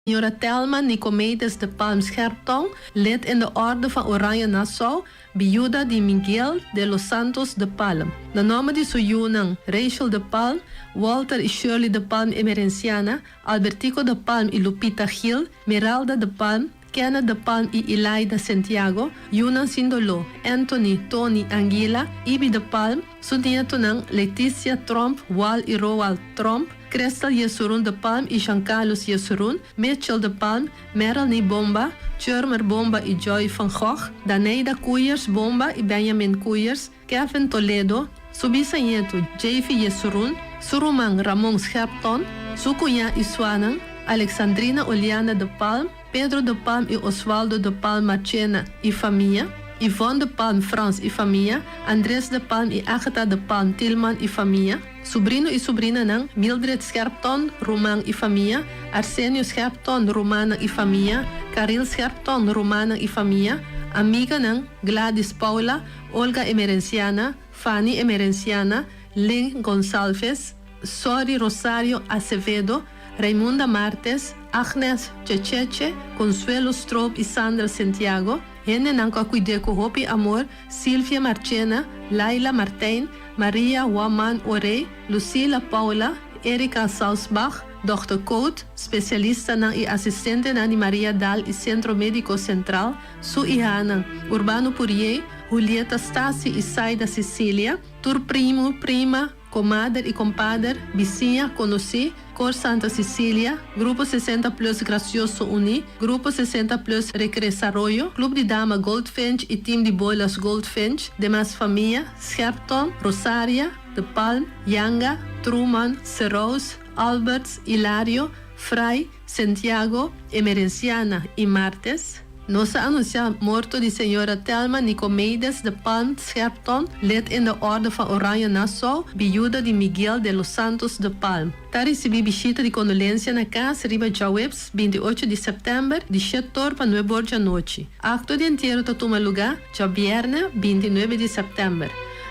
Señora Thelma Nicomedes de Palm Scherptong, lid in de Orde van Oranje Nassau, biuda di Miguel de los Santos de Palm. Na nòmber di su yunan, Rachel de Palm, Walter i Shirley de Palm Emerenciana, Albertico de Palm i Lupita Gil, Meralda de Palm, Kenneth de Palm i Ilaida Sentiago, yunan sin doló, Anthony, Tony, Anguila, Ibi de Palm, Su nietonan, Leticia Tromp, Wal i Roald Tromp, Crystal Jesurun de Palm i Jean Carlos Jesurun, Mitchell de Palm, Merelny Bomba, Churmer Bomba i Joy van Gogh, Daneida Koeiers Bomba i Benjamin Koeiers, Kevin Toledo, su bisañetu Jayvee Jesurun, su ruman Ramon Scherpton, su cuñá i suanan, Alexandrina Oliana de Palm, Pedro de Palm i Oswaldo de Palm Marchena i famia, Yvonne de Palm Frans i famia, Andres de Palm i Agatha de Palm Tilman i famia, subrino i subrinanan, Mildred Scherpton, ruman i famia, Arsenio Scherpton, rumannan i famia, Caril Scherpton, rumannan i famia, amiganan, Gladys Paula, Olga Emerenciana, Fanny Emerenciana, Lynn Gonsalves, Sorry Rosario Acevedo, Raimunda Martes, Agnes Checheche, Consuelo Stroop i Sandra Sentiago, hendenan ku a kuid'é ku hopi amor, Silvia Marchena, Laila Martijn, Maria Waman Orey, Lucila Paula, Erika Salsbach, Dòkter Koot, spesialistanan i asistentenan di Maria Daal i Sentro Médiko Sentral, su ihanan, Urbano Purier, Julieta Stasi i Saida Cecilia, tur primu, prima, Komader i kompader, bisiña, konosí, Kor Santa Cecilia, Grupo 60 Plus Gracioso Uní, Grupo 60 Plus Recresaroyo, Club di Dama Goldfinch i Team di Bolas Goldfinch, demas famia, Scherpton, Rosaria, De Palm, Yanga, Truman, Serous, Alberts, Hilario, Fray, Santiago, Emerenciana i Martes. Nos a anunsiá morto di señora Thelma Nicomedes de Palm Scherpton, lid in de Orde van Oranje Nassau, biuda di Miguel de los Santos de Palm. Ta risibí bishita di kondolensia na kas riba djaweps 28 di sèptèmber di shet'or pa nueb'or djanochi. Akto di entiero ta tuma lugá djabièrnè 29 di sèptèmber.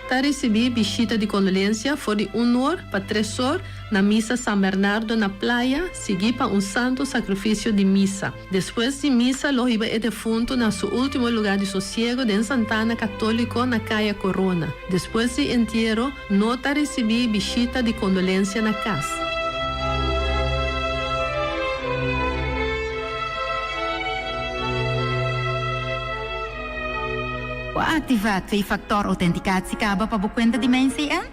Ta risibí bishita di kondolensia for di un or pa tres or na Misa San Bernardo na Playa, siguí pa un Santo Sakrifisio di Misa. Despues di misa lo hiba e defuntu na su ultimo lugar di sosiego den Santana Católico na Caya Corona. Despues di entiero no ta ricibi bishita di condolencia na cas. Bo a aktivá twee-factor autentikatie kaba pa bo kuenta di MijnCN?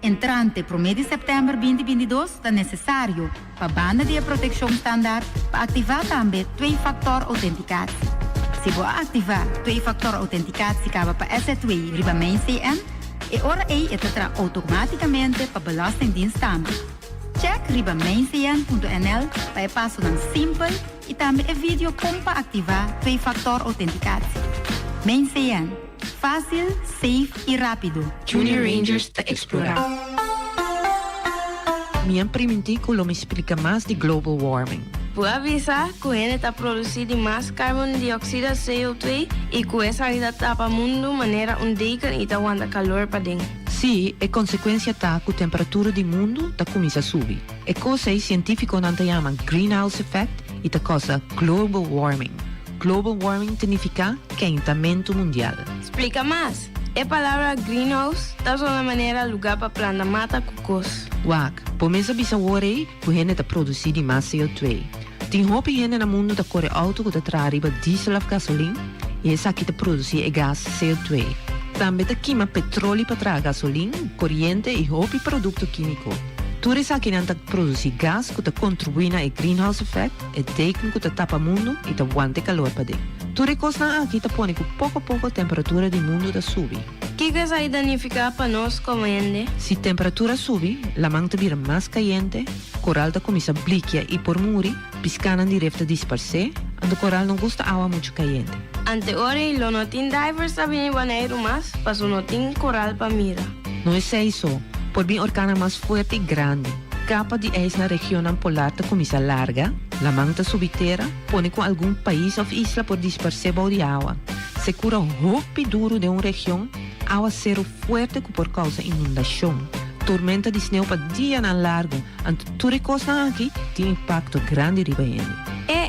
Entrante promé di sèptèmber 2022 ta nesesario pa banda di e protekshon standaard pa aktivá tambe twee-factor autentikatie. Si bo a aktivá twee-factor autentikatie kaba pa SZW riba MijnCN, e ora ei e ta traha outomátikamente pa Belastingdienst tambe. Chèk riba mijncn.nl pa e pasonan simpel i tambe e video kon pa aktivá twee-factor autentikatie. MijnCN. Fásil, safe i rápido. Junior Rangers ta eksplorá. Mi a primintí ku lo mi splika mas di global warming. Bo a bisa ku hende ta produsí di mas karbon dioksida, CO2, i ku esaki ta tapa mundu manera un deken i ta wanta kalor paden. Sí, e konsekuensia ta ku temperatura di mundu ta kuminsá subi. E kos ei sientífikonan ta yama greenhouse effect i ta kousa global warming. Global warming ta nifiká kentamentu mundial. Splika mas. E palabra greenhouse ta sona manera lugá pa planta mata ku kos. Wak, bo mes a bisa wor ei ku hende ta produsí di mas CO2. Tin hopi hende na mundu ta kore outo ku ta traha riba diesel òf gasolin i esaki ta produsí e gas CO2. Tambe ta kima petroli pa traha gasolin, koriente i hopi produkto kímiko. Tur esakinan ta produsí gas ku ta kontribuí na e greenhouse effect, E deken ku ta tapa mundu i ta wanta e kalor paden. Tur e kosnan aki ta pone ku poko poko temperatura di mundu ta subi. Kiko esaki ta nifiká pa nos komo hende? Si temperatura subi, laman ta bira mas kayente, koral ta kuminsá blikia i por muri, piskánan di ref ta disparsé, anto koral no gusta awa muchu kayente. Ante ora ei lo no tin divers ta bini Boneiru mas, paso no tin koral pa mira. No esei so, por bin orkannan mas fuerte i grandi. Kapa di ijs na regionnan polar ta kuminsá larga, laman ta subi tera, pone ku algun pais òf isla por disparsé bou di awa. Sekura hopi duru den un region, awaseru fuerte ku por kousa inundashon, tormenta di sneu pa dianan largu, anto tur e kosnan aki tin impakto grandi riba hende. E.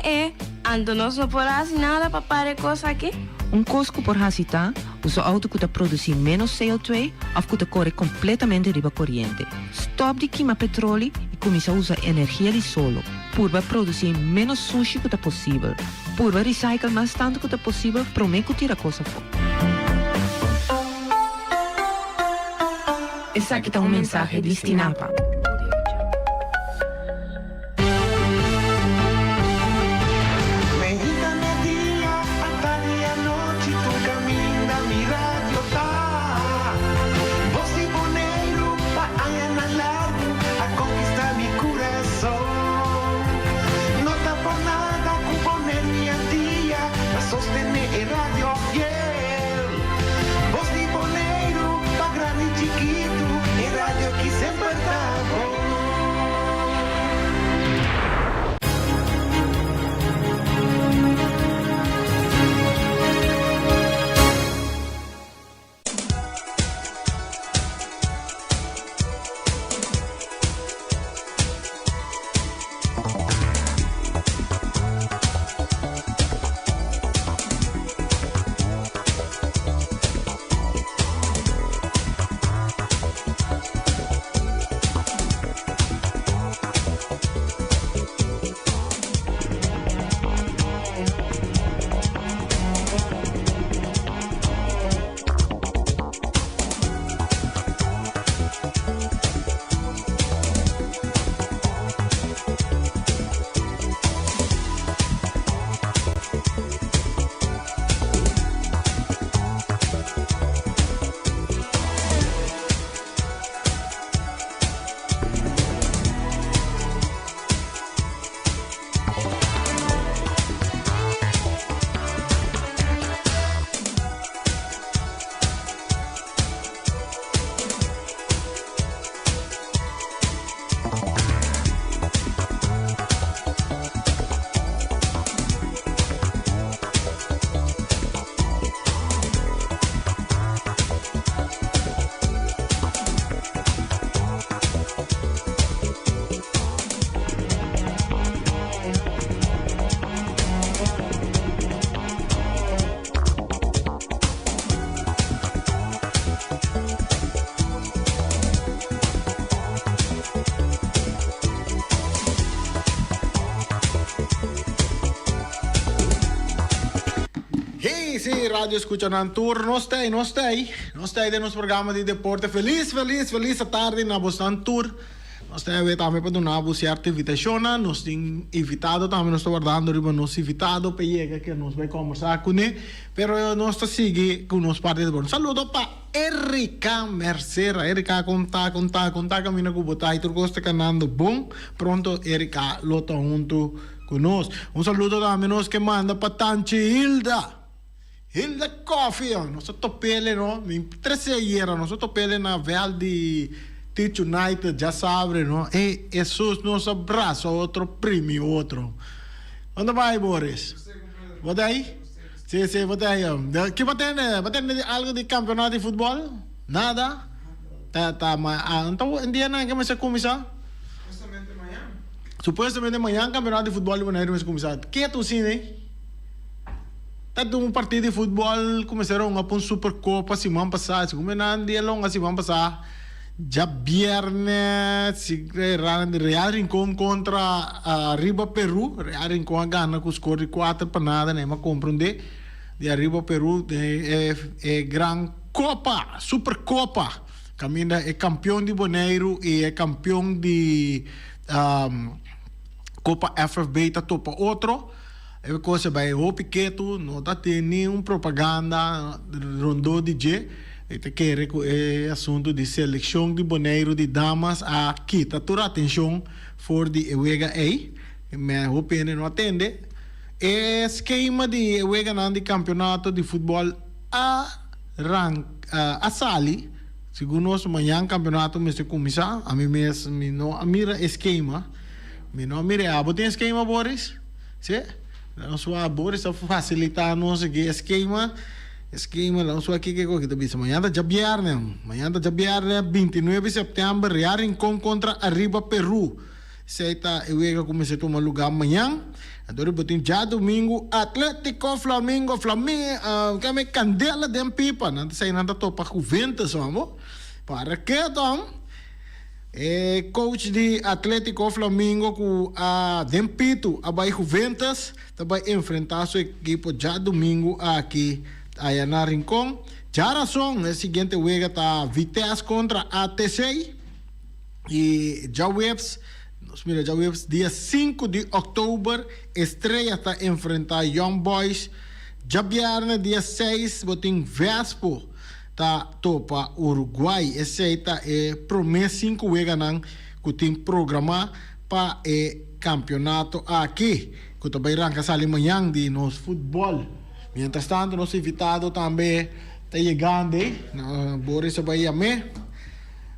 Anto nos no por hasi nada pa para e kos aki? Un kos ku por hasi ta usa outo ku ta produsí ménos CO2 òf ku ta kore kompletamente riba koriente. Stòp di kima petroli i kuminsá usa energia di solo. Purba produsí ménos sushi ku ta posibel. Purba recycle mas tantu ku ta posibel promé ku tira kos afó. Esaki ta un mensahe di Stinapa. Hey, sí, radio escuchanan tur. Nos ta ahí, nos ta ahí. Nos ta ahí den nos programa di deporte. Feliz, feliz, feliz tarde na bosnan tur. Nos ta awe tambe pa duna bo cierto invitacionnan. Nos tin invitado tambe, nos ta wardando riba nos invitado pa e yega ke nos bai combersa cune. Pero nos ta sigui cu nos parti di bon. Saludo pa Erika Mercera. Erika con ta, con ta, con ta camina cu bo ta y tur cos ta canando bon. Pronto Erika lo ta hunto cu nos. Un saludo tambe nos ke manda pa Tanchi Hilda. Hilda Coffee, nos a topele no, mi trece ayera, nos a topele na veld di Teach United djasabre no, e Hesus nos a brasa otro primi otro. Unda bai Boris? Bo ta ahi? Si si bo ta ahi. Ki bo tende? Bo tende algo di campeonato di futbol? Nada? Ta ta ma anto un dia nan ke mester cuminsa? Supuestamente mañan. Supuestamente mañan campeonato di futbol di Boneiru mester cuminsa. Ke tu sini? Ta tin un partido di futbol ku mester hunga pa un supercopa siman pasá. Segun mi nan di e lo hunga siman pasá djabièrnè si Real Rincon kontra Arriba Peru. Real Rincon a gana ku skor di kuater pa nada. Nan a komprondé di Arriba Peru den e gran kopa, supercopa, kaminda e kampion di Boneiru i e kampion di Kopa FFB ta topa otro. E kos a bai hopi ketu, no ta tin niun propaganda rondó di dje. E ta kere ku e asuntu di selekshon di Boneiru di damas a kita tur atenshon for di e wega ei. Me hopi hende no a tende. E skema di e weganan di kampionato di futbòl a a sali. Segun nos mañan kampionato mester kuminsá. Ami mes mi no a mira e skema. Mi no a mira e. Abo tin e skema, Boris? Sí, nos wak Boris a facilita nos aki e skema, e skema nos wak kiko ku ta bisa. Mañana ta djabièrnè, mañana ta djabièrnè bintinuebe septèmber Real Rincon kontra Arriba Peru. Esei ta e wega ku mester tuma lugá mañan. Anto riba tin djadumingu Atletico Flamingo Flami keme kandela den pipa. Nan ta esei nan ta topa Juventus amo. Para ke tom e coach di Atletico Flamingo ku a den pitu a bai Juventus ta bai enfrentá su ekipo djadumingu aki aya na Rincon. Djarason e siguiente wega ta Vitesse kontra ATC. I djaweps, nos mira djaweps dia sinku di òktober, Estrella ta enfrentá Young Boys. Djabièrnè dia seis bo tin Vespo ta topa Uruguay. Esei ta e promé sinku weganan ku tin programá pa e kampionato aki, ku ta bai ranka sali mañan di nos futbòl. Mientras tanto nos invitado tambe ta yegando, Boris a bai yam'é.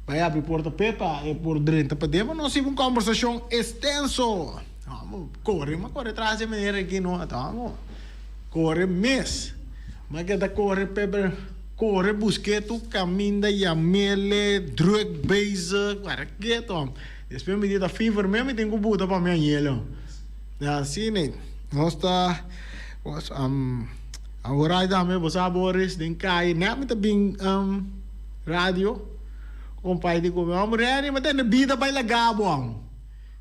Bai abri porta p'e pa e por drenta paden pa nos hiba un kombersashon estenso. Amo kore, m'a kore tras di e meneer aki no, ata amo kore mes. M'a keda kore p'e pero kore busk'é tur kaminda, yam'ele, druk bezig, wara ketu amo. Despues mi di ta fever mes mi tin ku buta pa mi añele amo. Asina ei nos ta awor tambe bo sa Boris den kaya nèt mi ta bin radio. Kompai di ku mi, Hombre Henry, mi ta tene bida bai laga bo amo.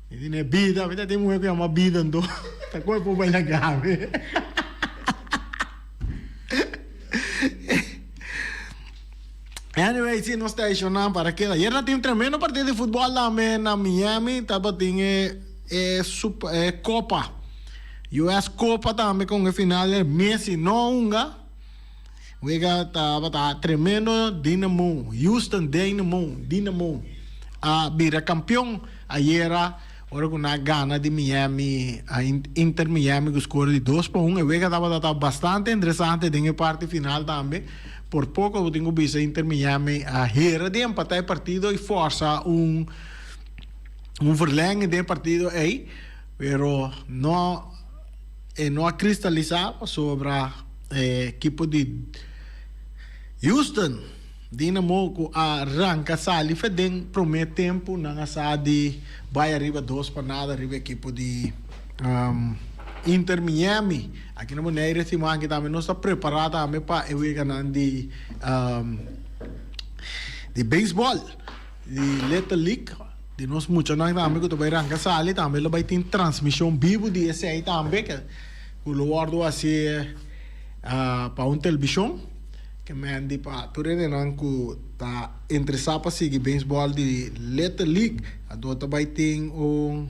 Mi tene bida, mi ta tin muher ku yama bida anto ta koe por bai laga mi. Anyway, si nos ta eshonan para keda. Ayer na tin tremendo partido di futbol tambe na Miami, tabatin e e super e copa US Copa tambe con e final Messi no hunga. Wega tabata tremendo, Dynamo, Houston Dynamo, Dynamo a bira kampion ayera ora ku nan a gana di Miami, Inter Miami ku skor di dos pa un. E wega tabata ta bastante interesante den e parti final tambe. Por poko bo tin ku bisa Inter Miami a hera di empatá e partido i forsa un un verlenging den e partido ei, pero no e no a kristalisá pasobra. E ekipo di Houston Dynamo ku a ranka sali fe den prome tempu nan a sa di bai ariba dos pa nada riba ekipo di Inter Miami. Aki na Bonaire siman aki tambe nos ta prepara tambe pa e weganan di di beisbòl di Little League di nos muchanan tambe ku ta bai ranka sali tambe lo bai tin transmishon bibu di esei tambe. Ku lo wòrdu hasi pa un televishon ke men di pa tur hendenan ku ta interesá pa sigui beisbòl di Little League. Anto ta bai tin un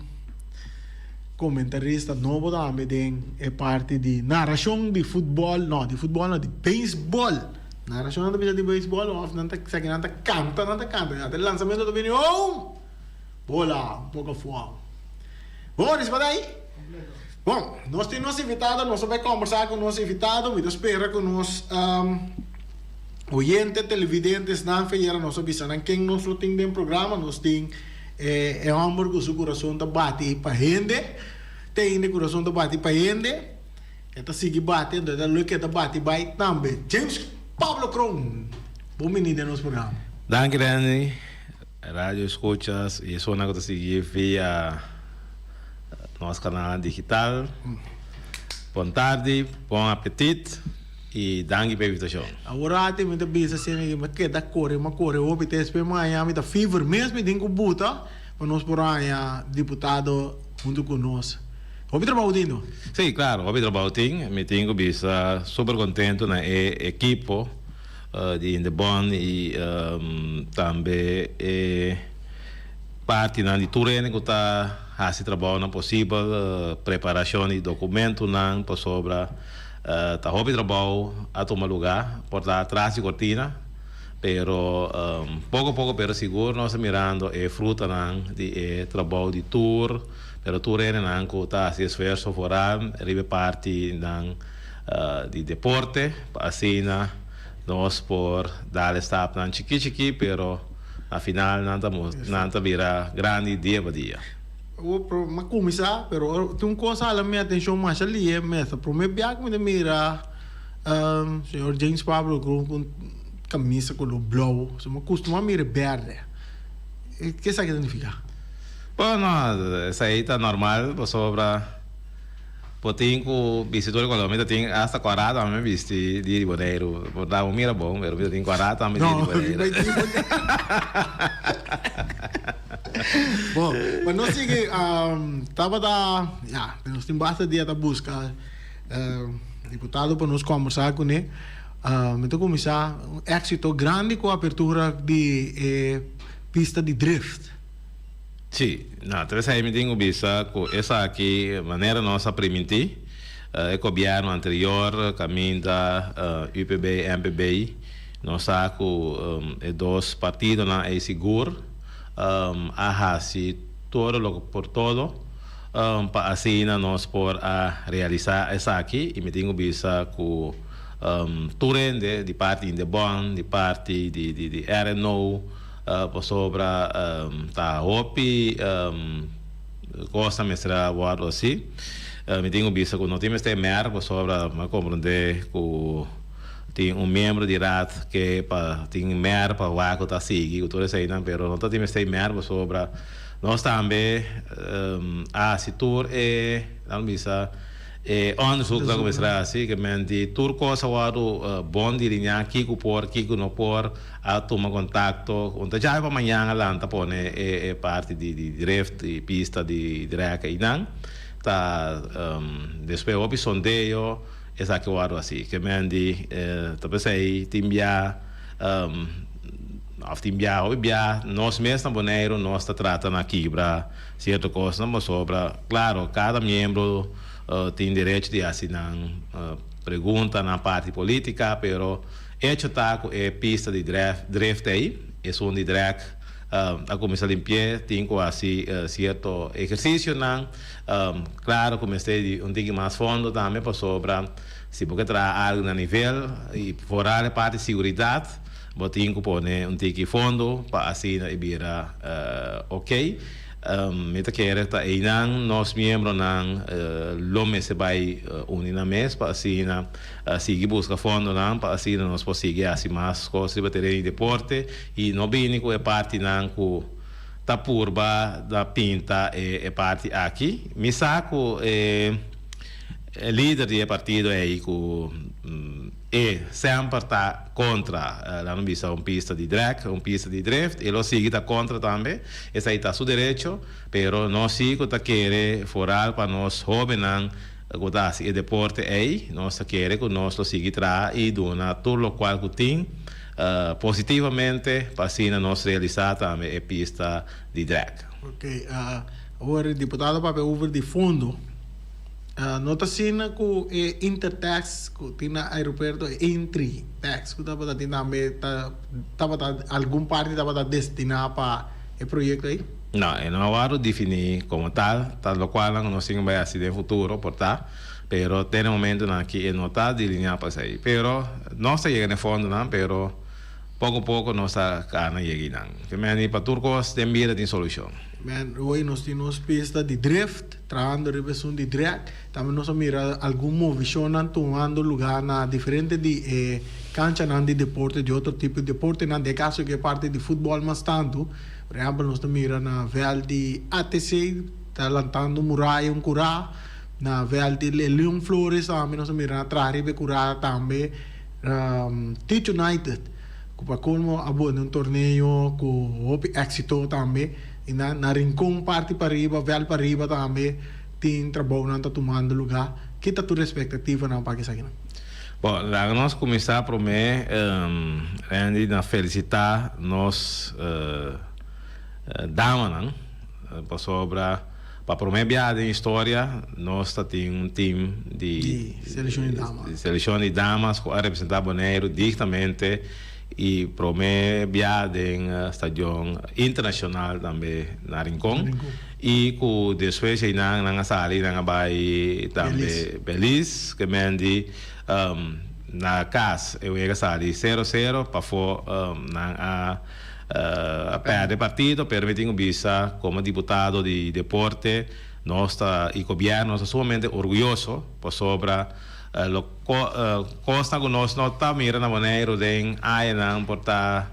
komentarista nobo tambe den e parti di narashon di futbòl, no di futbòl no, di beisbòl. Narashon nan ta bisa di beisbòl òf nan ta esaki nan ta kanta, nan ta kanta. E lansamentu ta bini, oh! Bola un poko afó. Boris, bo ta ei? Bon, nos tin nos invitado, nos a bai kombersá ku nos invitado. Mi ta spera ku nos oyente, televidentesnan feyera nos a bisa nan ken nos lo tin den programa. Nos tin e hòmber ku su kurason ta bati pa hende, te ainda e kurason ta bati pa hende, e ta sigui bati, anto e ta loke e ta bati bai tambe. James Pablo Kroon, bon bini den nos programa. Danki Randy. Radio escuchas y esunnan cu ta sigui via nos canalnan digital. Bon tardi, bon apetit y danki pa e invitacion. Awor ati mi ta bisa asina mi keda kore mi a kore hopi te despues mi haña mi ta fever mes mi tin ku buta pa nos por haña diputado huntu ku nos. Hopi trabou tin no? Sí, claro, hopi trabou tin. Mi tin ku bisa super contento na e ekipo. Di Indebon y tambe e partinan di tur hende cu ta haci trabounan posibel, preparacion di documentonan pasobra ta hopi trabou a tuma lugar por ta tras di cortina, pero poco poco pero sigur nos ta mirando e frutanan di e trabou di tur, pero tur hendenan cu ta haci esfuerso foral riba e partinan. Di deporte pa asina nos por dal e stapnan chiki chiki pero na final nan ta nan ta bira grandi dia pa dia. Awor pro mi a cuminsa pero tin un cos a hala mi atencion masha lihe mester prome bia cu mi ta mira señor James Pablo cu un camisa color blauw so mi a custuma mira e berde ke esaki ta nifica? Bueno, esei ta normal pasobra bo tin ku bisti tur e koló. Mi ta tin asta kòrá tambe mi bisti dia di Boneiru. Por ta bo mira bon, pero mi ta tin kòrá tambe dia di Boneiru. Bon, pa nos sigui tabata, ya, nos tin basta dia ta buska diputado pa nos kòmbersá kuné. Mi ta kuminsá un éksito grandi ku apertura di e pista di drift. Sí, na tres ei mi tin ku bisa ku esaki manera nos a primintí e gobièrnu anterior kaminda UPB, MPB, nos sa ku e dos partidonan ei sigur a hasi todo lo por todo pa asina nos por a realisá esaki i mi tin ku bisa ku tur hende di parti Indebon, di parti di RNO, Pasobra ta hopi cos ta mester a wordo haci. Mi tin cu bisa cu no tin mester mer pasobra mi a comprende cu tin un miembro di raad ke pa tin mer pa wak cu ta sigui cu tur eseynan pero no ta tin mester mer pasobra nos tambe a haci tur e nan bisa E onderzoek ta kuminsá hasi ke men di tur kos a wòrdu bon diriñá, kiko por, kiko no por, a tuma kontakto. Un ta djabe pa mañan a lanta pone e parti di di drift i pista di drèk einan. Ta despues hopi sondeo esaki a wòrdu hasi. Ke men di ta p'esei tin bia òf tin bia hopi bia nos mes na Boneiru nos ta trata na kibra. Cierto cosnan pasobra, claro, cada miembro tin derecho di haci nan pregunta na parti politica, pero hecho ta cu e pista di drift ey, esun di drag, a cuminsa limpi'e, tin cu haci cierto ehercicionan, claro cu mester di un tiki mas fondo tambe pasobra si bo ke traha algo na nivel y vooral e parti siguridad, Bo tin ku pone un tiki fondo pa asina e bira ok. Mi ta kere ta einan nos miembronan lo mester bai uni nan mes pa asina sigui buska fondonan pa asina nos por sigui hasi mas kos riba tereno di deporte i no bini ku e partinan ku ta purba na pinta e parti aki. Mi sa ku e lider di e partido ei ku. E semper ta kontra, laat me bisa, un pista di drag, un pista di drift. E lo sigui ta kontra tambe. Esei ta su derecho, pero nos si ku ta kere foral pa nos hóbennan ku ta hasi e deporte ei, nos ta kere ku nos lo sigui traha i duna tur lokual ku tin positivamente pa asina nos realisá tambe e pista di drag. Oké, awor e diputado papia over di fondo. No ta asina ku e intertax ku tin na aeropuerto, e entry tax ku tabata tin tambe ta tabata algun parti tabata destiná pa e proyekto ei? No, e no a wòrdu definí komo tal, ta lokualnan ku nos tin ku bai hasi den futuro por ta, pero te na e momentunan aki e no ta delineá pa esei. Pero nos ta yega na e fondonan, pero poko poko nos ta kana yega einan. Ke meni pa tur kos den bida tin solushon. Men, hoy nos tin nos pista di drift. Trahando riba esun di drag, tambe nos a mira algun movishonnan tumando lugá na diferente di e kanchanan di deporte, di otro tipo di deportenan, den e kaso ku e parti di futbòl mas tantu. Por ehèmpel nos ta mira na vèlt di ATC ta lantando un muraya, un kurá, na vèlt di Leon Flores tambe nos a mira nan traha riba e kurá tambe. Teach United ku pa kolmo a bone un torneo ku hopi éksito tambe. I na na Rincon parti pariba, vèlt pariba tambe tin trabounan ta tumando lugá. Ki ta tur espektativanan pa esakinan? Bon, laga nos kuminsá promé, Randy, na felisitá nos damanan pasobra pa promé biaha den historia nos ta tin un tim di selekshon di damas ku a representá Boneiru dignamente. I prome bia den stadion internacional tambe na Rincon. I ku despues einan nan a sali nan a bai tambe Belize ke men di na kas e wega sali sero sero pafo nan a perde partido pero mi tin ku bisa komo diputado di deporte nos ta i gobierno nos ta sumamente orguyoso pasobra lo Kosnan ku nos no ta mira na Boneiru den añanan por ta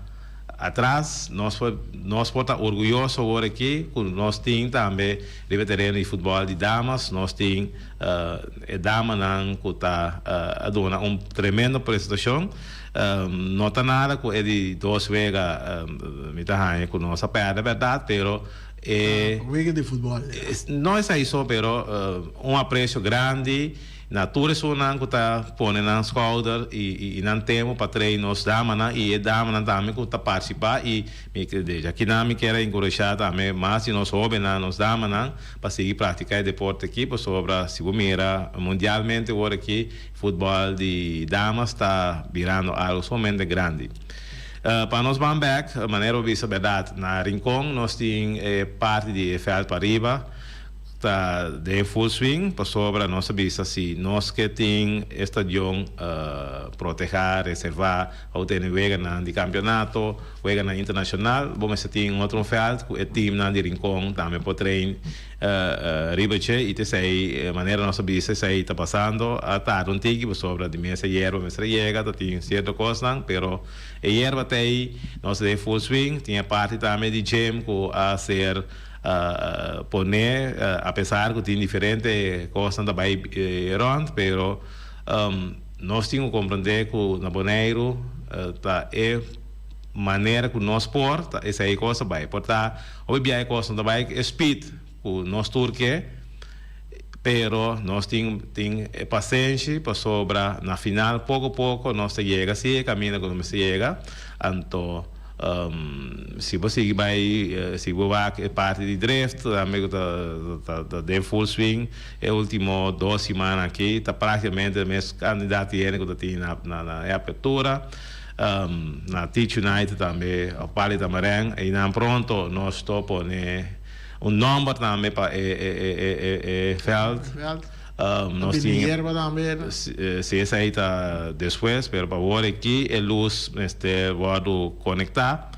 atras. Nos por nos por ta orguyoso awor aki ku nos tin tambe riba e tereno di futbòl di damas, nos tin e damanan ku ta a duna un tremendo presentashon. No ta nada ku e di dos wega mi ta haña ku nos a pèrdè bèrdat, pero e. Wega di futbòl. No esei so, pero un apresio grandi na tur esunnan ku ta pone nan skouder i nan tempu pa train nos damanan i e damanan tambe ku ta partisipá i mi desde akinan mi kier a enkurashá tambe mas di nos hóbennan, nos damanan pa sigui praktiká e deporte aki pasobra si bo mira mundialmente awor aki futbòl di damas ta birando algu sumamente grandi. Pa nos ban bèk, manera bo bisa bèrdat na Rincon nos tin e parti di e vèlt pariba. Ta den full swing pasobra nos a bisa si nos ke tin e stadion protehá, reservá pa bo tene weganan di kampionato, weganan internashonal, bo mester tin un otro vèlt ku e teamnan di Rincon tambe por train riba dje i ta esei manera nos a bisa esei ta pasando. A tarda un tiki pasobra di mes e yerba mester a yega, ta tin sierto kosnan pero e yerba ta ei, nos ta den full swing, tin e parti tambe di gym ku a ser. Pone apesar ku tin diferente kosnan ta bai rònt pero nos tin ku komprendé ku na Boneiru ta e manera ku nos por ta esei kos ta bai. Por ta hopi bia e kos no ta bai e speed ku nos tur ke pero nos tin tin e pasenshi pasobra na final poko poko nos ta yega si e kaminda ku nos mester yega anto. Si bo sigui bai, si bo wak e parti di drift tambe ku ta den full swing e ultimo dos siman aki ta praktikamente e mes kantidat di hende ku ta tin na e apertura. Na Teach United tambe of Pali Tamarijn einan pronto nos to pone un nomber tambe pa e veld. Nos tin yerba tambe. Si esei ta despues, pero pa awor aki e lus mester wòrdu konektá.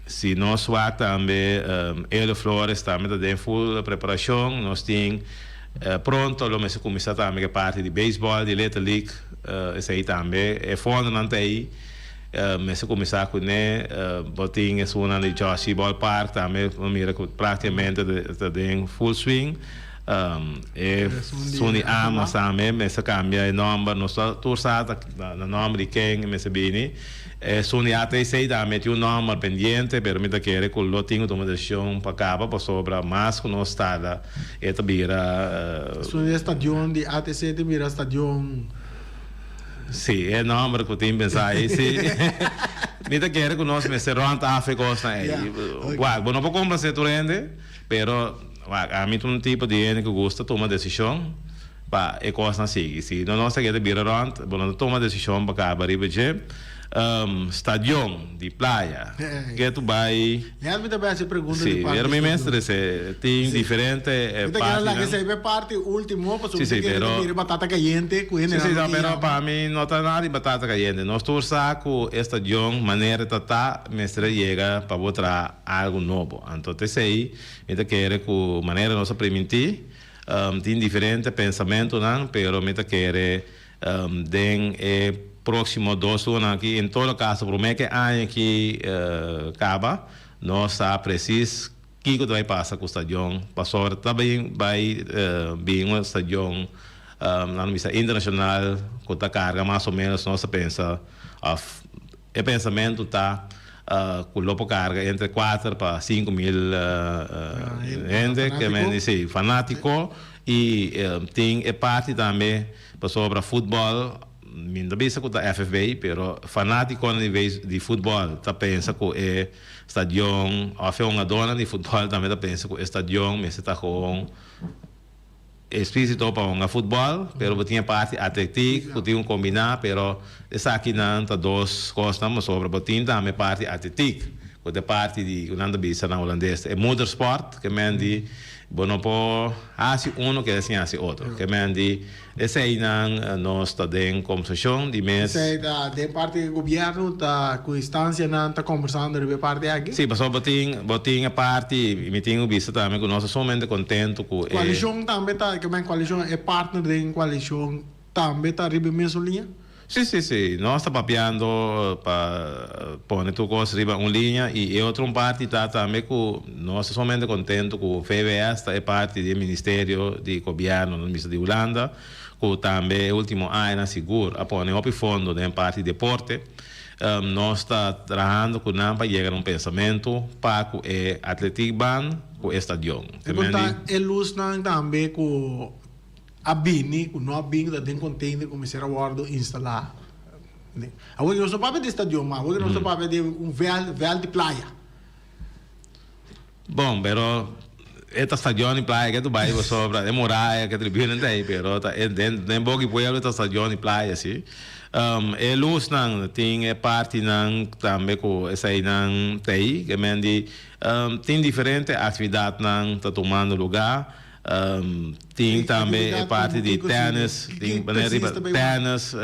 Si nos wak tambe Elio Flores tambe ta den full preparashon. Nos tin pronto lo mester kuminsá tambe ku e parti di beisbòl di Little League. Esei tambe e fondonan ta ei. Mester kuminsá kuné. Bo tin esunnan di Joshi Ballpark tambe bo mira ku práktikamente ta den full swing. E esun di Amos tambe mester kambia e nòmber. Nos ta tur sa ta na nòmber di ken mester bini. Esun di ATC tambe tin un nòmber pendiente pero mi ta kere ku lo tin ku tuma desishon pa kaba pasobra mas ku nos tarda e ta bira. Esun di e stadion di ATC ta bira stadion. Sí, e nomber ku tin pensá ei, sí. Mi ta kere ku nos mester rònt af e kosnan ei. Wak, bo no por komplasé tur hende, pero wak, ami ta un tipo di hende ku gusta tuma desishon pa e kosnan sigui. Si no nos ta kere bira rònt, bo no ta tuma desishon pa kaba riba dje. Stadion di playa, ke tu bai. Net mi ta bai hasi pregunta di Sí, parti pero mi stadion. mester ese tin Sí. diferente Mi ta kere laga partinan. esei pa e parti ultimo pasobra Sí, mi sí, ta kere ta pero mira batata kayente ku Sí, hende sí, nan no, no pero yama. pa mi no ta nada di batata kayente. Nos tur sa ku e stadion manera ta ta mester a yega pa bo traha algu nobo. Anto ta esei mi ta kere ku manera nos a primintí tin diferente pensamentunan pero mi ta kere Den e próksimo dos lunanan aki, en todo kaso promé ku e aña aki kaba, nos sa presis kiko ta bai pasa ku stadion pasobra ta bin bai bin un stadion nan bisa internashonal ku ta karga mas o ménos nos ta pensa òf e pensamentu ta ku lo por karga entre kuater pa 5000 hende ke men di si fanátiko i tin e parti tambe. Pasobra futbòl, mi no ta bisa ku ta FFB, pero fanátikonan di beis di futbòl ta pensa ku e stadion òf e hungadónan di futbòl tambe ta pensa ku e stadion mester ta gewoon eksplísito pa hunga futbòl, pero bo tin e parti atletik ku tin ku kombiná, pero esakinan ta dos kosnan pasobra bo tin tambe e parti atletik ku ta e parti di ku nan ta bisa na hulandes e moedersport ke men di Bo no por hasi uno keda sin hasi otro. Ke men di eseinan nos ta den kombersashon di mes. Esei ta den parti di gobierno ta ku instansianan ta kombersando riba e parti aki? Si, pasobra bo tin bo tin e parti i mi tin ku bisa tambe ku nos ta sumamente kontentu ku e. Koalishon tambe ta, ke men koalishon e partner den koalishon tambe ta riba e mesun liña? Sí, sí, sí. Nos ta papiando pa pone tur cos riba un liña y e otro un parti ta tambe cu nos ta sumamente contento cu VWS ta e parti di e ministerio di gobierno, nos mester di Hulanda, cu tambe e ultimo añanan sigur a pone hopi fondo den parti deporte. Nos ta trahando cu nan pa yega na un pensamento pa cu e atletiekbaan cu e stadion. E por ta e lusnan tambe cu a bini cu no a bini ta den container cu mester a wordo instala. Awor nos no papia di stadion mas, awor nos ta papia di un veld, veld di playa. Bon, pero e ta stadion di playa ke tu bai pasobra e muraya ke tribuna ta ei, pero ta e den den boki pueblo ta stadion di playa si. E lusnan tin e partinan tambe ku eseinan ta ei, ke men di tin diferente aktividatnan ta tumando lugá. Tin tambe e parti di tennis, tin manera riba tennis,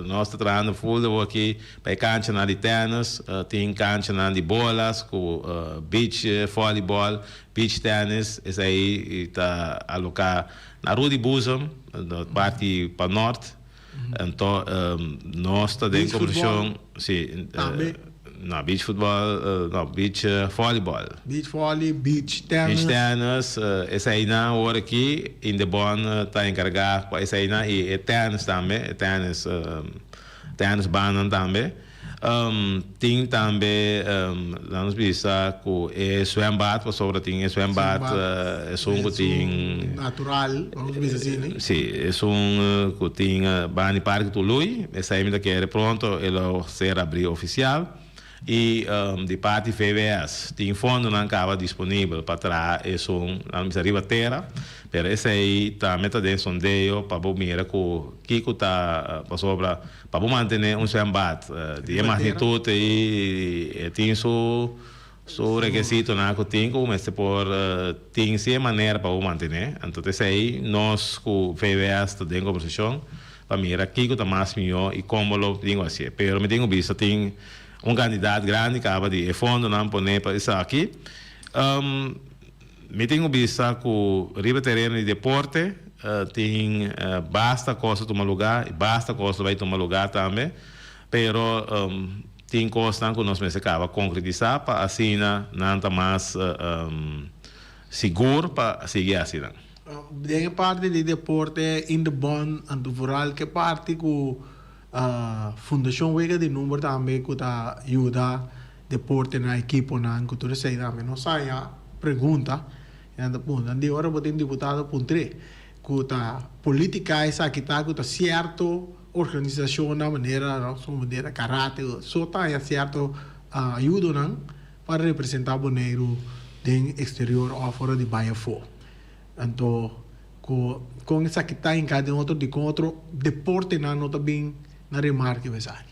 nos ta trahando full awor aki pa e kanchanan di tennis, tin kanchanan di bolas ku beach volleyball, beach tennis, esei ta aloká na Rudi Boezem, parti pa nort. Anto nos ta den kombersashon, si, no beach futbòl, no beach vòlibòl. Beach vòli, beach tènis. Beach tènis, eseinan awor aki Indebon ta enkargá pa eseinan i e tènis tambe, e tènis, tènis bannan tambe. Tin tambe, laat nos bisa ku e zwembad, pasobra tin e zwembad, esun ku tin. Natural, vamos bisa asina. Si, esun ku tin banda di Parke Tului, esei mi ta kere pronto e lo ser abrí ofisial. I di parti VWS tin fondonan kaba disponibel pa traha esun, laat nos bisa riba tera, pero esei tambe ta den sondeo pa bo mira ku kiko ta pasobra. Pa bo mantené un zwembad di e magnitut ei e tin su su rekesitonan ku tin ku bo mester por tin si e manera pa bo mantené. Anto ta esei nos ku VWS ta den kombersashon pa mira kiko ta mas mihó i kon bo lo tin ku hasié. Pero mi tin ku bisa tin un kantidat grandi kaba di e fondonan poné pa esaki. Mi tin ku bisa ku riba tereno di deporte tin basta kos ta tuma lugá i basta kos ta bai tuma lugá tambe, pero tin kosnan ku nos mester kaba konkretisá pa asina nan ta mas sigur pa sigui hasi nan. Den e parti di deporte in de bond anto vooral ke parti ku Fundashon Wega di Number tambe ku ta yuda deporte na ekiponan ku tur esei tambe nos haya pregunta i nan ta puntra di ora bo tin diputado puntr'é ku ta politica esaki ta ku ta sierto organisashonnan manera manera karate so ta haya sierto ayudonan pa representa Boneiru den exterior of ora di bai afó anto ku kon esaki ta hinká den otro dikon otro deportenan no ta bin na remarke esaki.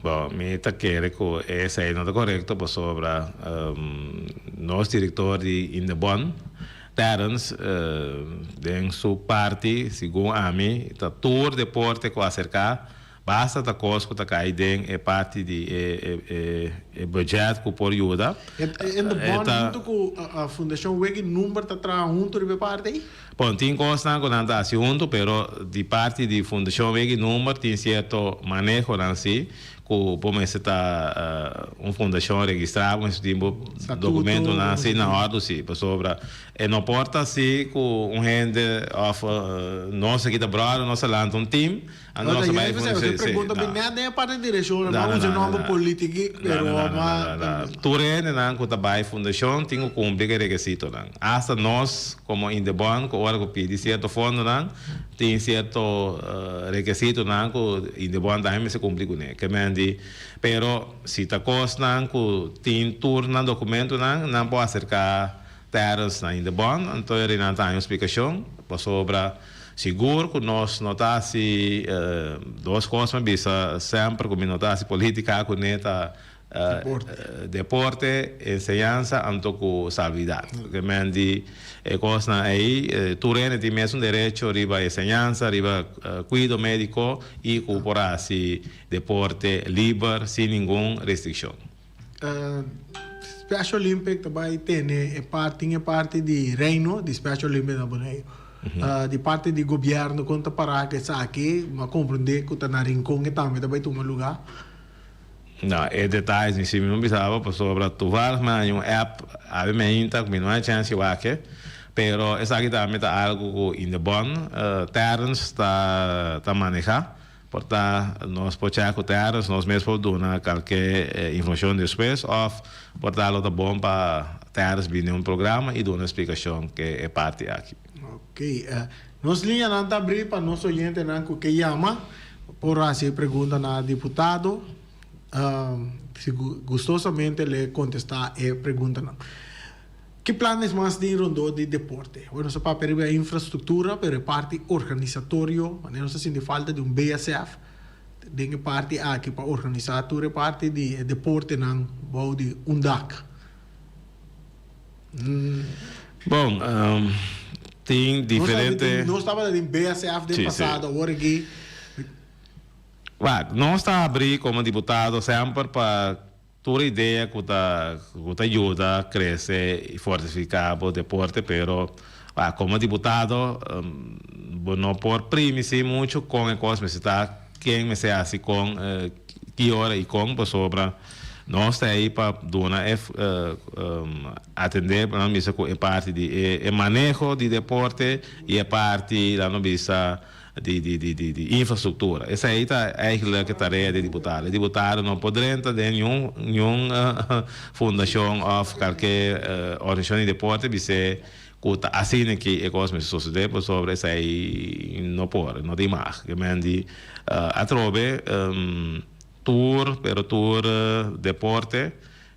Bo, mi ta kere ku esei no ta korekto pasobra nos direktor di Indebon, Terrence, den su parti, segun ami, ta tur deporte ku aserká, basta ta kos ku ta kai den e parti di e budget ku por yuda. Indebon huntu ku Fundashon Weggy Number ta traha huntu riba e parti ei? Bon, tin kosnan ku nan ta hasi huntu, pero di parti di Fundashon Weg'i Number tin sierto manehonan si ku bo mester ta un fundashon registrá, bo mester tin bo dokumentonan si na òrdu si, pasobra e no por ta si ku un hende òf nos aki ta bròder, nos a lanta un tim, No, ta yei p'esei, pasobra e pregunta bin net den e parti di direkshon, no a usa e nomber politiki, pero ma. Tur hendenan ku ta bai fundashon tin ku kumpli ku e rekesitonan. Asta nos komo Indebon ku ora ku pidi sierto fondonan tin sierto rekesitonan ku Indebon tambe mester kumpli kuné. Ke men di, pero si ta kosnan ku tin tur nan dokumentonan, nan por aserká Terrence na Indebon, anto e rinan ta haña un splikashon pasobra. Sigur ku nos no ta hasi dos kos mi a bisa semper ku mi no ta hasi politika ku ne ta deporte, enseñansa anto ku salbidat. Ke men di e kosnan ei tur hende tin mesun derecho riba enseñansa, riba kuido mediko i ku por hasi deporte liber sin ningun restrikshon. Special Olympic ta bai tene e parti tin e parti di Reino di Special Olympic na Boneiru. Di parti di gobièrnu kon ta pará ku esaki? Mi a komprendé ku ta na Rincon e tambe ta bai tuma lugá. No, e detayes mi si mi no bisa bo pasobra toevallig mi a haña un app awe meinta ku mi no a chèns di wak e, pero esaki tambe ta algu ku Indebon Terrence ta ta manehá. Por ta nos por chèk ku Terrence, nos mes por duna kalke informashon despues òf por ta lo ta bon pa Terrence bini un programa i duna splikashon ke e parti aki. Ok, nos liñanan ta abrí pa nos oyentenan ku ke yama por hasi e pregunta na diputado. Si gustosamente le kontestá e preguntanan. Ki planes mas tin rondó di deporte? Bueno, nos a papia riba e infrastruktura, pero e parti organisatorio, manera nos ta sinti falta di un BSF den e parti aki pa organisá tur e parti di e deportenan bou di un dak. Bon, tin diferente. Nos tabata den BSF den pasado, awor aki. Wak, nos ta abrí komo diputado semper pa Tur idea cu ta cu ta yuda crece y fortifica bo deporte pero como diputado bo no por primici mucho con e cos mester ta ken mester haci con ki ora y con pasobra nos ta ey pa duna e atende nan bisa cu e parti di e maneho di deporte y e parti nan bisa di di di di di infrastructura. Esei ta eigenlijk e tarea di diputado. E diputado no por drenta den niun niun fundacion of kalke organisacion di deporte bis'é ku ta asina ki e kos mester sosodé pasobra esei no por, no tin mag. Ke men di atrobe tur pero tur deporte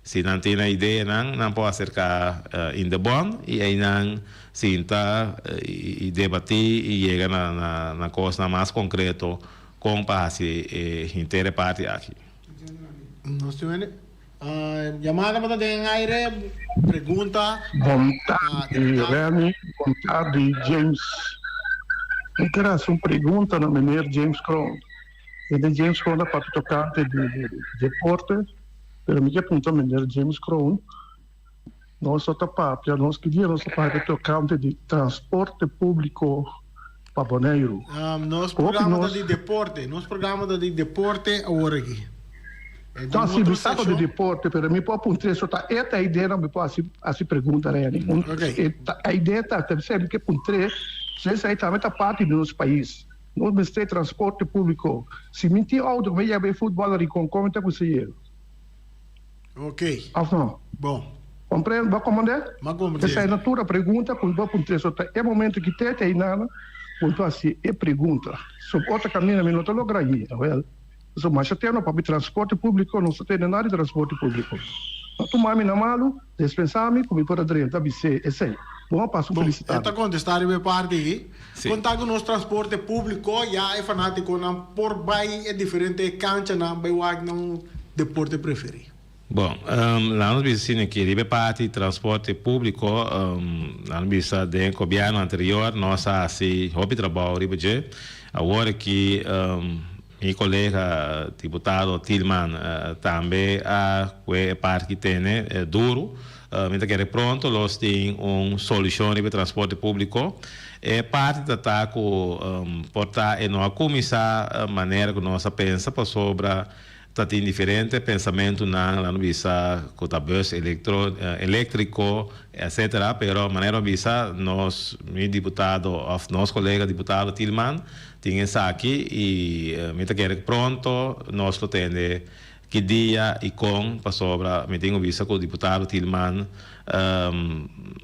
Si nan tin nan ideanan, nan por aserká Indebon i einan sinta i debatí i yega na na kosnan mas konkreto kon pa hasi e henter e parti aki. Nos tin un yamada pa ta den aire, pregunta Bon tardi Remy, bon tardi James. Mi ker hasi un pregunta na meneer James Kroon. Meneer James Kroon a papia tokante di deporte. Pero mi ke puntra meneer James Kroon, nos a ta papia, nos ki dia nos a papia tocante di transporte publico pa Boneiru. Nos programa ta di deporte, nos programa ta di deporte awor aki. No, si, mi sa ta di deporte, pero mi por puntra eso ta e ta idea nan mi por haci haci pregunta Reni. E idea ta, ta mi ke puntr'e si esei tambe ta parti di nos pais. Nos mester transporte publico. Si mi tin auto mi yaba e futbol na Rincon con mi ta cunseye? Ok. Of no? Bon. Comprende? Bo a comprende? Mi a comprende. Esai na tur a pregunta cu bo a puntra. So ta e momento ki te te ainana bo ta haci e pregunta. So otro caminda mi no ta logra ayi. Awel. So masha teno papia transporte publico nos ta tene nada di transporte publico. No tuma mi na malu. Despensa mi ku mi por a drenta bis'é esei. Bon a pasa un Bon, felis e ta tardi. kontestá riba e parti ei. Sí. Kontá ku nos transporte públiko ya e fanátikonan por bai e diferente kanchanan bai wak nan deporte preferí. Bon, laat nos bisa asina aki, riba e parti transporte públiko, laat nos bisa den gobièrnu anterior nos a hasi hopi trabou riba dje. Awor aki Mi kolega diputado Thielman tambe a kue e parti tene duru. Mi ta kere pronto los tin un solushon riba e transporte públiko. E parti ta ta ku por ta e no a kuminsá manera ku nos a pensa pasobra ta tin diferente pensamentunan, nan a bisa ku ta bus elektro eléktriko etcetera, pero manera a bisa nos mi diputado òf nos kolega diputado Thielman Tin esaki y mi ta kere pronto nos lo tende ki dia y con pasobra mi tin cu bisa cu diputado Thielman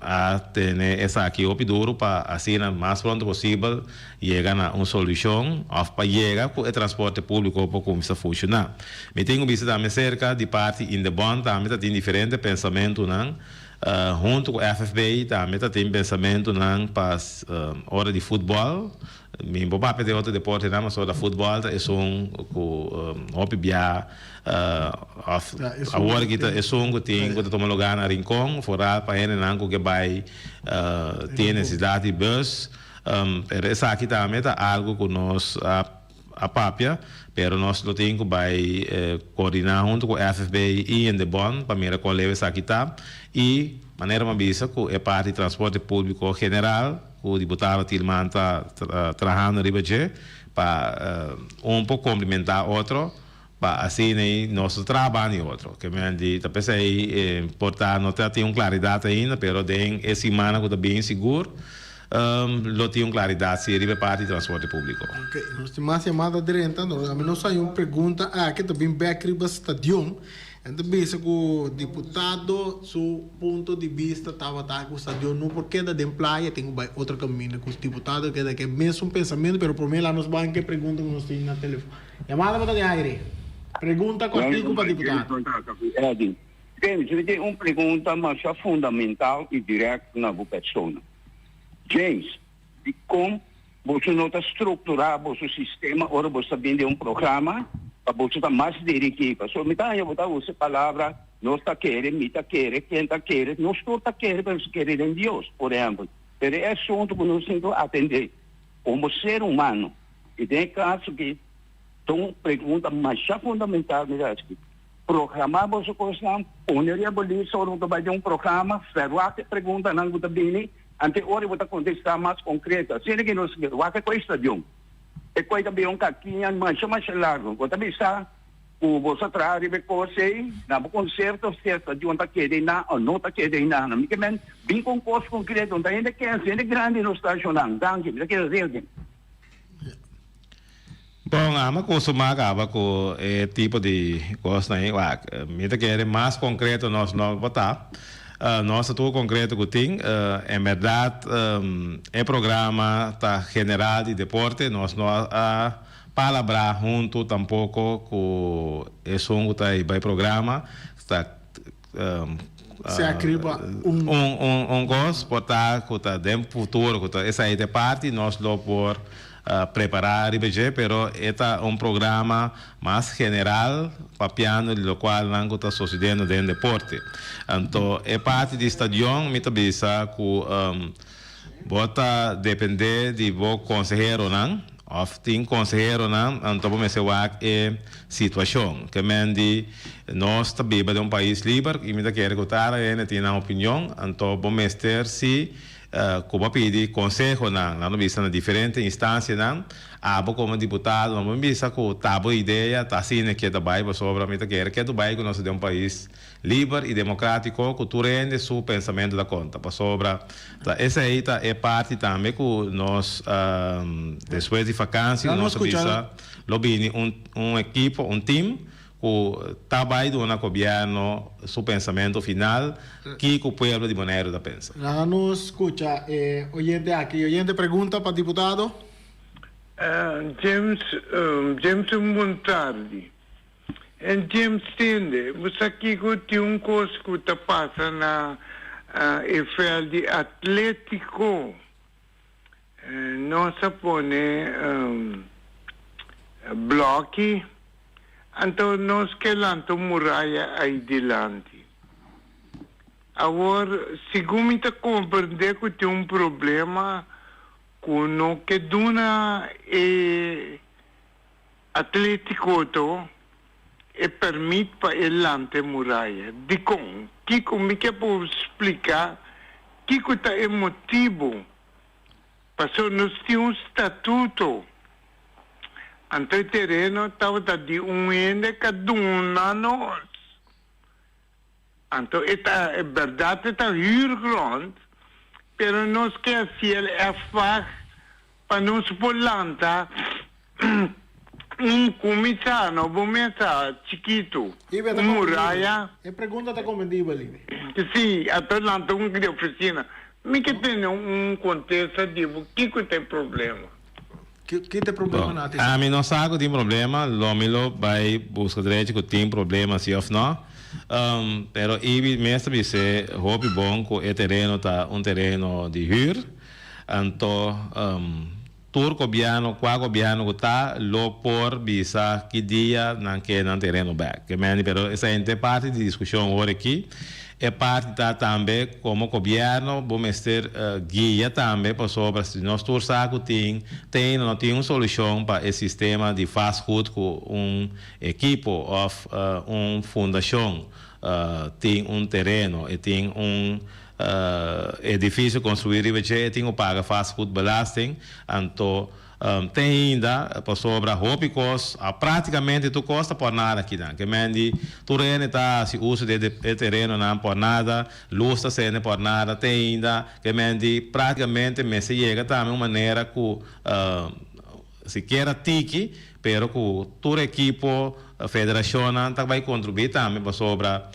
a tene esaki hopi duro pa asina mas pronto posibel yega na un solucion of pa yega cu e transporte publico por cuminsa funciona. Mi tin cu bisa tambe cerca di parti Indebon tambe ta tin diferente pensamentonan Huntu ku FFB tambe ta tin pensamentunan pa ora di futbòl. Mi por papia den otro deportenan, pasobra futbòl ta esun ku hopi bia òf awor aki ta esun ku tin ku ta tuma lugá na Rincon, foral pa hendenan ku ke bai tin nesesidat di bùs. Pero esaki tambe ta algu ku nos a. a papia, pero nos lo tin ku bai koordiná huntu ku FFB i Indebon pa mira kon leu esaki ta i manera mi a bisa ku e parti di transporte públiko general ku diputado Thielman ta trahando riba dje pa un por komplimentá otro pa asina ei nos no traha banda di otro. Ke men di ta p'esei por ta no ta tin un klaridat ainda pero den e simannan ku ta bin sigur lo tin un klaridat si riba e parti di transporte públiko. Ok, nos tin mas yamada drenta, no ami nos haña un pregunta aki ta bin bek riba stadion. En ta bisa ku diputado su punto di bista tabata ku stadion no por keda den playa, tin ku bai otro kaminda. Ku diputado keda ku e mesun pensamentu, pero promé la nos ban ku e pregunta ku nos tin na telefon. Yamada bo ta den aire. Pregunta kòrtiku pa diputado. Eddy, James, mi tin un pregunta masha fundamental i dirèkt na bo persona. James, dikon boso no ta strukturá boso sistema ora boso ta bini den un programa pa boso ta mas dirigí? Pasobra mi ta haña bo ta usa e palabra nos ta kere, mi ta kere, ken ta kere. Nos tur ta kere, pero nos ta kere den Dios, por ehèmpel. Pero e asuntu ku nos tin ku atendé komo ser humano, i den e kaso aki ta un pregunta masha fundamental, mi ta hasi. Programá boso kosnan, pone riba bo lista ora bo ta bai den un programa, verwagt e preguntanan ku ta bini, ante ora bo ta kontestá mas konkreto. Asina ke nos wak e koi stadion. E koi ta bira un kakiña masha masha largu. Bo ta bisa ku boso a traha riba e kos ei, na bo konserto si e stadion ta keda einan o no ta keda einan. Mi ke men bin ku un kos konkreto. No ta hende kens, hende grandi nos ta ashonan. Danki, mi ta keda real. Bon, ami a kustumá kaba ku e tipo di kosnan ei. Wak, mi ta kere mas konkreto nos no por ta. Nos ta tur konkreto ku tin. En bèrdat e programa ta general di deporte. Nos no a palabrá huntu tampoko ku esun ku ta riba e programa. Ta Sea kriba un. Un kos por ta ku ta den futuro ku ta esei ta e parti nos lo por prepará riba dje pero e ta un programa mas general papiando di lokual nan ku ta sosediendo den deporte. Anto e parti di stadion mi ta bisa ku bo ta depende di bo konseheronan. Of tin konseheronan, anto bo mester wak e situashon. Ke men di nos ta biba den un pais liber i mi ta kere ku tara hende tin nan opinion, anto bo mester si ku bo a pidi konsehonan, nan lo bisa na diferente instansianan, abo komo diputado no bo bisa ku ta bo idea ta asina ke ta bai pasobra mi ta kere ke ta bai ku nos ta den un pais liber i demokratiko ku tur hende su pensamentu ta konta pasobra ta esei ta e parti tambe ku nos despues di fakansi ku nos a bisa lo bini un un ekipo un tim ku ta bai duna gobièrnu su pensamentu final kiko pueblo di Boneiru ta pensa. Laga nos skucha e oyente aki. Oyente pregunta pa diputado. James James un bon tardi. En James tende, bo sa kiko tin un kos ku ta pasa na e vèlt di Atlétiko. Nos a pone blòki, anto nos ke lanta un muraya ai dilanti. Awor, segun mi ta komprendé ku tin un problema ku no ke duna e. Atlétiko to e pèrmit pa e lanta e muraya. Dikon? Kiko? Mi ke por splika kiko ta e motibu. Pasobra nos tin un statuto. Anto e tereno tabata di un hende ka duna nos. Anto e ta e bèrdat e ta huurgrond, pero nos ke hasiel erfpacht pa nos por lanta un kuminsá, no bo mesa chikitu, un muraya. E pregunta ta komprendibel, Ibe. Sí, anto lanta un di ofisina. Mi ke tene un kontesta di bo kiko ta e problema. Ki ta e problema na ti? Ami no sa ku tin problema, lo mi lo bai buska drechi ku tin problema si of no. Pero Ibi mes ta bis'é hopi bon ku e tereno ta un tereno di hür. Anto. Tur gobièrnu, kua gobièrnu ku ta, lo por bisa ki dia nan ke nan tereno bèk. Ke mende, pero esei no ta e parti di diskushon ora aki. E parti ta tambe komo gobièrnu bo mester guia tambe pasobra si nos tur sa ku tin te ainda no tin un solushon pa e sistema di vastgoed ku un ekipo òf un fundashon tin un tereno, e tin un Edifisio konstruí riba dje e tin ku paga vastgoedbelasting, anto te ainda pasobra hopi kos, práktikamente tur kos ta por nada akinan. Ke men di tur hende ta hasi uso di e terenonan por nada, lus ta sende por nada te ainda. Ke men di práktikamente mester yega tambe un manera ku sikiera tiki pero ku tur ekipo, federashonnan ta bai kontribuí tambe pasobra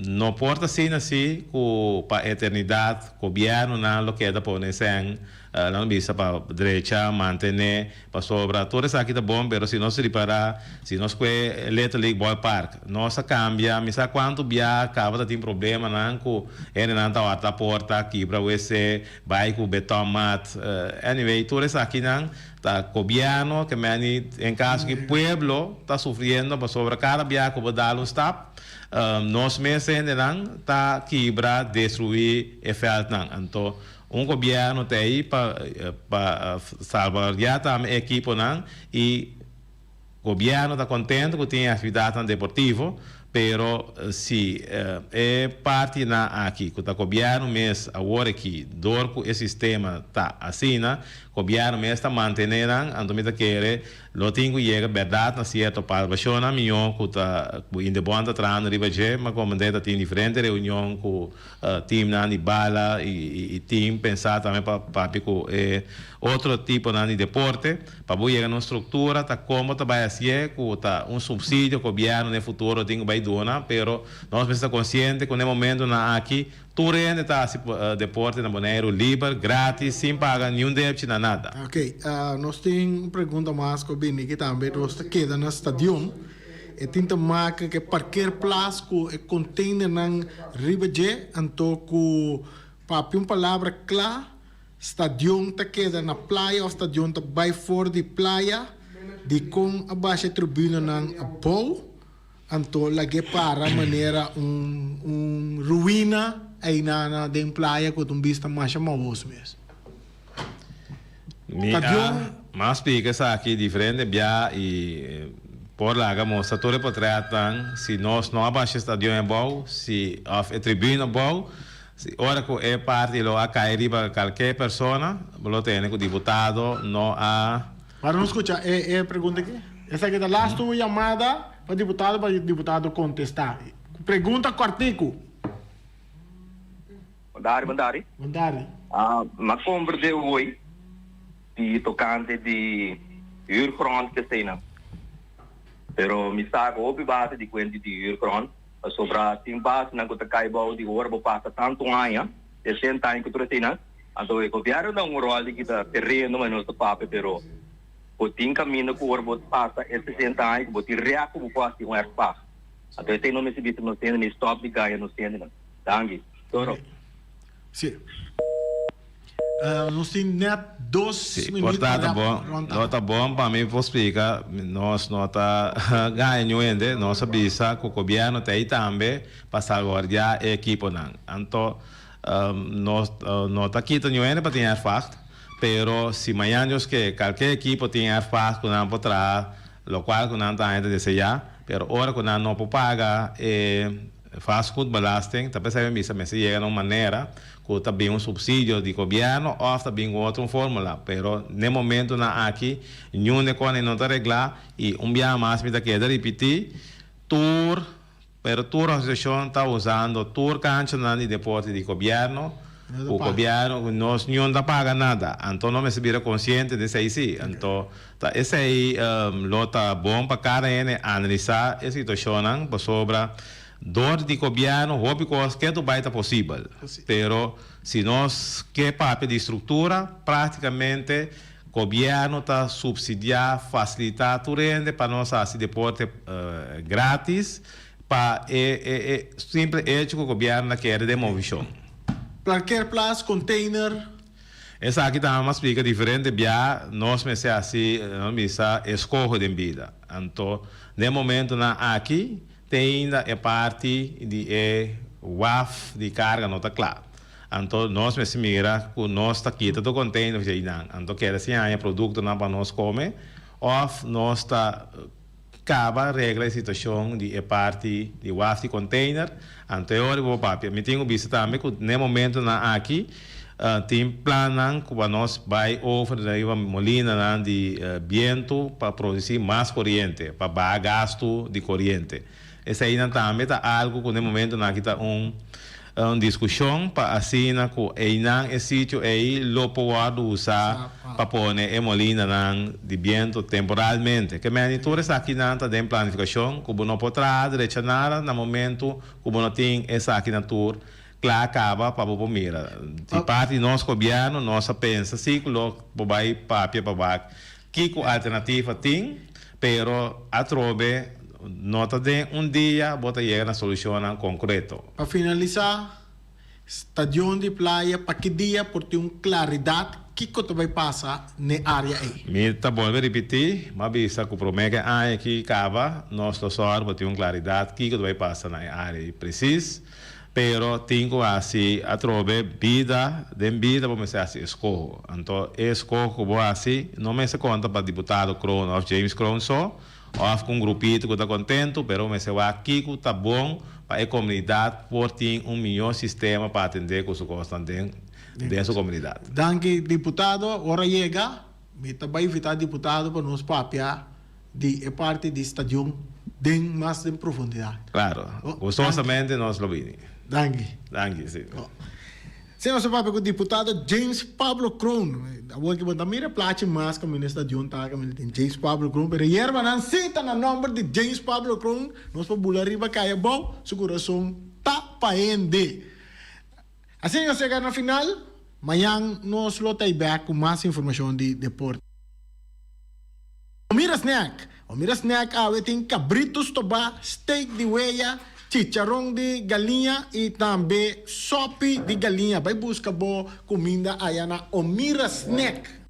no por ta asina si ku pa eternidat gobièrnunan lo keda pone sèn nan bisa pa drecha, mantené pasobra tur esaki ta bon pero si nos ripará si nos kue Little League Ballpark nos a kambia mi sa kuantu bia kaba ta tin problemanan ku hendenan ta wòrdu porta kibra wc bai ku beton mat anyway tur esakinan Ta gobierno ke meni en caso ki pueblo ta sufriendo pasobra cada bia ku bo dal un stap nos mes hendenan ta kibra destrui e veldnan anto un gobierno ta ei pa pa salvaguardia tambe e ekiponan y Gobierno ta contento cu tin e actividadnan deportivo, pero si e partinan aki cu ta gobierno mes awor aki door cu e sistema ta asina, gobierno mes ta mantene nan, anto mi ta kere lo tin cu yega berdad na cierto palbacionnan miyo cu ta cu Indebon ta trahando riba dje, ma comprende ta tin diferente reunion cu teamnan di bala y team pensa tambe pa papia cu e otro tiponan di deporte. Pa bo yega na un struktura ta kon bo ta bai hasié ku ta un supsidio gobièrnu den futuro tin ku bai duna, pero nos mester ta konsiente ku na e momentunan aki tur hende ta hasi deporte na Boneiru liber, gratis, sin paga niun depchi na nada. Ok, nos tin un pregunta mas ku a bini aki tambe, nos ta keda na stadion, e tin ta maka ku e parkeerplaats ku e containernan riba dje, anto ku papia un palabra kla. Stadion ta keda na playa of stadion ta bai for di playa? Dikon a basha e tribunanan abou? Anto lag'é para manera un un ruina einan na den playa ku ta un bista masha mahos mes. Mi a mas splika esaki diferente bia i por laga mostra tur e potretnan si nos no a basha e stadion abou si of e tribuna abou. Si ora ku e parti lo a kai riba kalke persona, bo lo tene ku diputado no a. Para nos skucha e pregunta aki. Esaki ta lastu yamada pa diputado pa diputado kontestá. Pregunta kòrtiku. Bon tardi, bon tardi. Bon tardi. M'a komprendé hoy di tokante di huurgrond k'eseinan. Pero mi sa ku hopi base di kuenti di huurgrond. Pasobra tin basenan ku ta kai bou di ora bo pasa tantu aña, sesenta aña ku tur asina, anto e gobièrnu ta un ròl di kita tereno ma nos ta papia, pero bo tin kaminda ku ora bo pasa e sesenta aña ku bo tin rèk ku bo por hasi un erfpacht. Anto esei no mester bisa nos hende, mi stòp di gaña nos hendenan. Danki. Toro. Sí. Nos tin net dos Sí, minuut por ta pa ta bon, rond lo ta bon pa mi por splika, nos no ta gaña niun hende, nos a bisa ku gobièrnu ta ei tambe pa salvaguardiá e ekiponan. Anto nos no ta kita niun hende pa tin erfpacht, pero si mañan Dios ke kalke ekipo tin erfpacht ku nan por traha lokual ku nan ta haña ta deseá, pero ora ku nan no por paga e vastgoedbelasting ta p'esei mi bisa mester yega na un manera ku ta bin un supsidio di gobièrnu òf ta bin ku otro un fórmula. Pero n'e momentunan aki niun e kòne no ta reglá i un biaha mas mi ta keda ripití, tur, pero tur asosiashon ta usando tur kanchanan di deporte di gobièrnu, ku gobièrnu nos niun ta paga nada. Anto nos mester bira konsiente di esei sí. Anto ta esei lo ta bon pa kada hende analisá e situashonnan pasobra Dor di gobièrnu hopi kos ke Dubai ta posibel, pero si nos ke papia di struktura, praktikamente gobièrnu ta supsidiá, fasilitá tur hende pa nos hasi deporte gratis pa e e simple echo ku gobièrnu ta kere den movishon. Parkeerplaats, container. Esaki ta m'a splika diferente bia nos mester hasi nos bisa eskoho den bida. Anto den momentonan aki te ainda e parti di e waf di karga no ta kla. Anto nos mester mira ku nos ta kita tur container dje einan. Anto keda sin haña produktonan pa nos kome òf nos ta Caba regla e situacion di e parti di waf di container, anto e ora bo papia. Mi tin cu bisa tambe cu n'e momentonan aki tin plannan cu pa nos bay over riba molinanan di biento pa produci mas coriente, pa baha gasto di coriente. Eseinan tambe ta algo cu n'e momentonan aki ta un un discusion pa asina cu einan e sitio ei lo por wordo usa pa pone e molinanan di biento temporalmente. Ke meni tur esakinan ta den planificacion cu bo no por traha drecha nada na momento cu bo no tin esakinan tur cla caba pa bo por mira. Di parti di nos gobierno nos a pensa si cu lo bo bay papia pa wak Kiko alternativa tin, pero atrobe no ta den un dia bo ta yega na solucionnan concreto. Pa finalisa, Stadion di Playa pa ki dia por tin un claridad kiko ta bay pasa n'e area ey? Mi ta bolbe ripiti, m'a bisa cu prome ke aña aki caba nos lo sor pa tin un claridad kiko ta bay pasa na e area ey precies. Pero tin ku hasi atrobe bida, den bida bo mester hasi eskoho. Anto e eskoho ku bo hasi no mester konta pa diputado Kroon òf James Kroon so, òf ku un grupito ku ta kontentu, pero bo mester wak kiko ta bon pa e komunidat por tin un mihó sistema pa atendé ku su kosnan den den su komunidat. Danki diputado, ora yega mi ta bai invitá diputado pa nos papia. Di e parti di stadion den mas den profundidat. Claro. Gustosamente nos lo bini. Danki. Danki, si. Si nos a papia ku diputado James Pablo Kroon. Awor ki bo ta mira e plachi mas kaminda e stadion ta kaminda tin James Pablo Kroon pero e yerbanan si ta na nomber di James Pablo Kroon. Nos por bula riba kaya abou su kurason ta pa hende. Asina nos yega na final. Mañan nos lo ta ei bek ku mas informashon di deporte. Omira Snack Omira Snack awe tin kabritu stobá, steak di weya, chicharon di galiña i tambe sopi di galiña. Bai buska bo kuminda aya na Omira Snack.